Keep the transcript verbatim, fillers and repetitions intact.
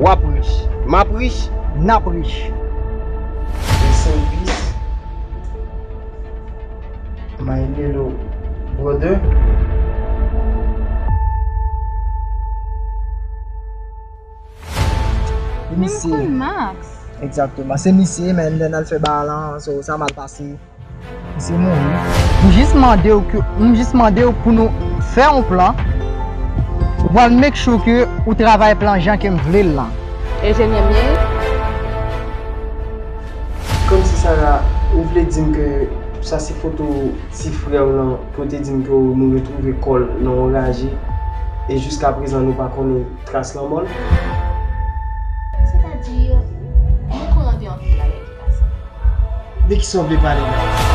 W ap rich. M ap rich. N ap rich. Rest in peace, my little brother. Misye. Max. Egzakteman. Se misye, men lè n al fè bagay lan, so, sa mal pase. Misye mouri. M jis mande w ke, m jis mande w pou nou fè yon plan. Ou pral make sure ke ou travay plan jan ke m vle l lan. Enjenyè m ye. Kòmsi Sara, ou vle di m ke sa se foto ti frè w lan, ke w te di m ke nou retwouve kò l nan yon raje, e jiskaprezan nou pa konnen tras lanmò l? Sètadi, mwen kwè anvi anpil bagay ki pase. De kisa w vle pale la?